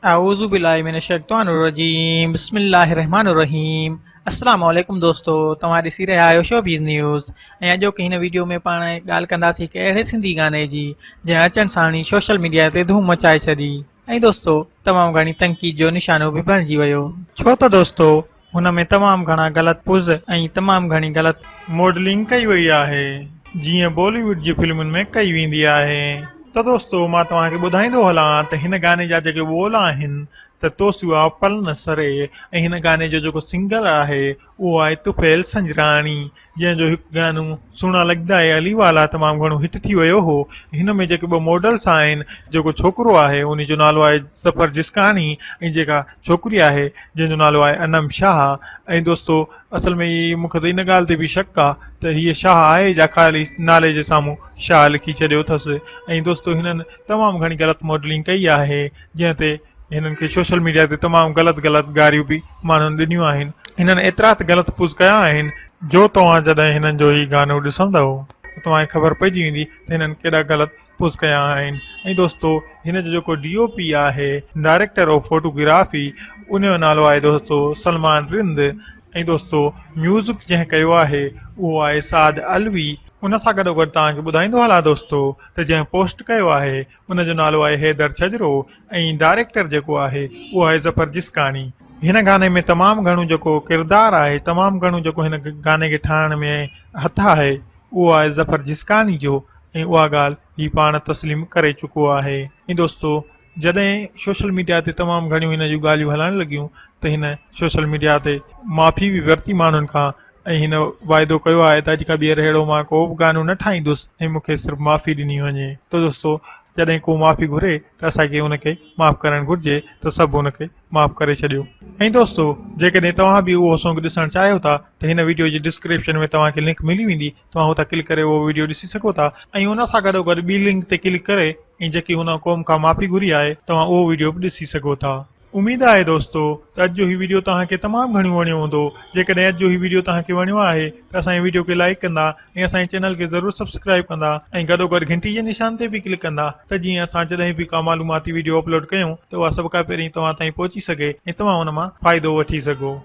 اعوذ بالله من الشيطان الرجيم بسم الله الرحمن الرحيم السلام عليڪم دوستو توهان ڏسي رهيا آهيو شوبيز نيوز ۽ اڄوڪي هن ويڊيو ۾ پاڻ ڳالهه ڪنداسين هڪ اهڙي سنڌي گاني جي جنهن اچڻ ساڻ ئي سوشل ميڊيا تي ڌوم مچائي ڇڏي ۽ دوستو تمام گهڻي تنقيد جو نشانو به بڻجي ويو ڇو ته دوستو هن ۾ تمام گهڻا غلط پوز ۽ تمام گهڻي غلط. ماڊلنگ ڪئي وئي آهي جيئن بالي ووڊ جي فلمن ۾ ڪئي ويندي آهي. ته دوستو مان توهان کي ٻڌائيندو هلان ته هن گاني جا جيڪي ٻول آهن ته تو سوا پل نه سري ۽ هن گاني جو جيڪو سنگر آهي اهو آهي طفيل سنجراڻي جنهن جو هڪ گانو سهڻا لڳدا اي علي والا تمام گهڻو هٽ ٿي ويو هو. هن ۾ جيڪي ٻه ماڊلز آهن جيڪو ڇوڪرو آهي انهي جو نالو آهي ظفر جسڪاڻي ۽ جيڪا ڇوڪري آهي جنهن جو نالو آهي انم شاهه ۽ دوستو اصل ۾ هي مون کي ته ان ڳالهه تي به شڪ آ ته هيء شاهه آهي جا خالي نالي جي سامهون شاهه لکي ڇڏيو اٿس ۽ دوستو هنن تمام گهڻي غلط ماڊلنگ ڪئي آهي جنهن تي هنن کي سوشل ميڊيا تي تمام غلط غلط گاريون به ماڻهن ڏنيون آهن. هنن ايترا ته غلط پوز ڪيا آهن. جو توهان جڏهن هنن جو هي گانو ڏسندؤ ته توهان کي خبر پئجي ويندي ته هنن ڪيڏا غلط پوز ڪيا آهن ۽ دوستو هن جو جيڪو ڊي او پي آهي، ڊائريڪٽر آف فوٽوگرافي، ان جو نالو آهي دوستو سلمان رند ۽ دوستو ميوزڪ جنهن ڪيو آهي اهو آهي سعد علوي. ان سان گڏوگڏ توهان کي ٻڌائيندو هلان دوستو ته جنهن پوسٽ ڪيو آهي ان جو نالو آهي حيدر ڇڄرو ۽ ڊائريڪٽر جيڪو آهي اهو آهي ظفر جسڪاڻي. هن گاني ۾ تمام گهڻو جيڪو ڪردار آهي تمام گهڻو جيڪو هن گاني کي ٺاهڻ ۾ هٿ آهي اهو آهي ظفر جسڪاڻي جو ۽ اها ڳالهه هي پاڻ تسليم ڪري چڪو آهي ۽ دوستو جڏهن سوشل ميڊيا تي تمام گهڻيون هن جون ڳالهيون هلڻ لڳيون ته هن سوشل ميڊيا تي معافي به ورتي ماڻهن کان ۽ هن واعدو ڪيو آهي ته اڄ کان ٻيهر اهڙو مان ڪو به گانو نه ٺاهيندس ۽ مون کي صرف معافي ڏني وڃي ته دوستو جڏهن ڪو معافي گهري ته اسان کي ان کي معاف ڪرڻ گهرجي ته سڀ ان کي معاف ڪري ڇڏيو. ۽ دوستو جيڪڏهن توهان به اهو سونگ ڏسڻ چاهيو ٿا ته هن ويڊيو جي ڊسڪرپشن ۾ توهان کي لنڪ ملي ويندي توهان اتان ڪلڪ ڪري اهو ويڊيو ڏسي سگهو ٿا ۽ ان سان گڏوگڏ ٻي لنڪ تي ڪلڪ ڪري ۽ جيڪي هن قوم کان معافي گهري آهي توهان اهو ويڊيو به ڏسي سگهو ٿا. اميد آهي دوستو ته اڄ جو هي ويڊيو توهان کي تمام گهڻيون وڻيو هوندو جيڪڏهن اڄ جو هي ويڊيو توهان کي وڻيو آهي ته اسان جي ويڊيو کي لائيڪ ڪندا ۽ اسان جي چينل کي ضرور سبسڪرائيب ڪندا ۽ گڏوگڏ گهنٽي جي نشان تي به ڪلڪ ڪندا ته جيئن اسان جڏهن به ڪا معلوماتي ويڊيو اپلوڊ ڪيون ته اها سڀ کان پهرين توهان تائين پهچي سگهي ۽ توهان ان مان فائدو وٺي سگهو.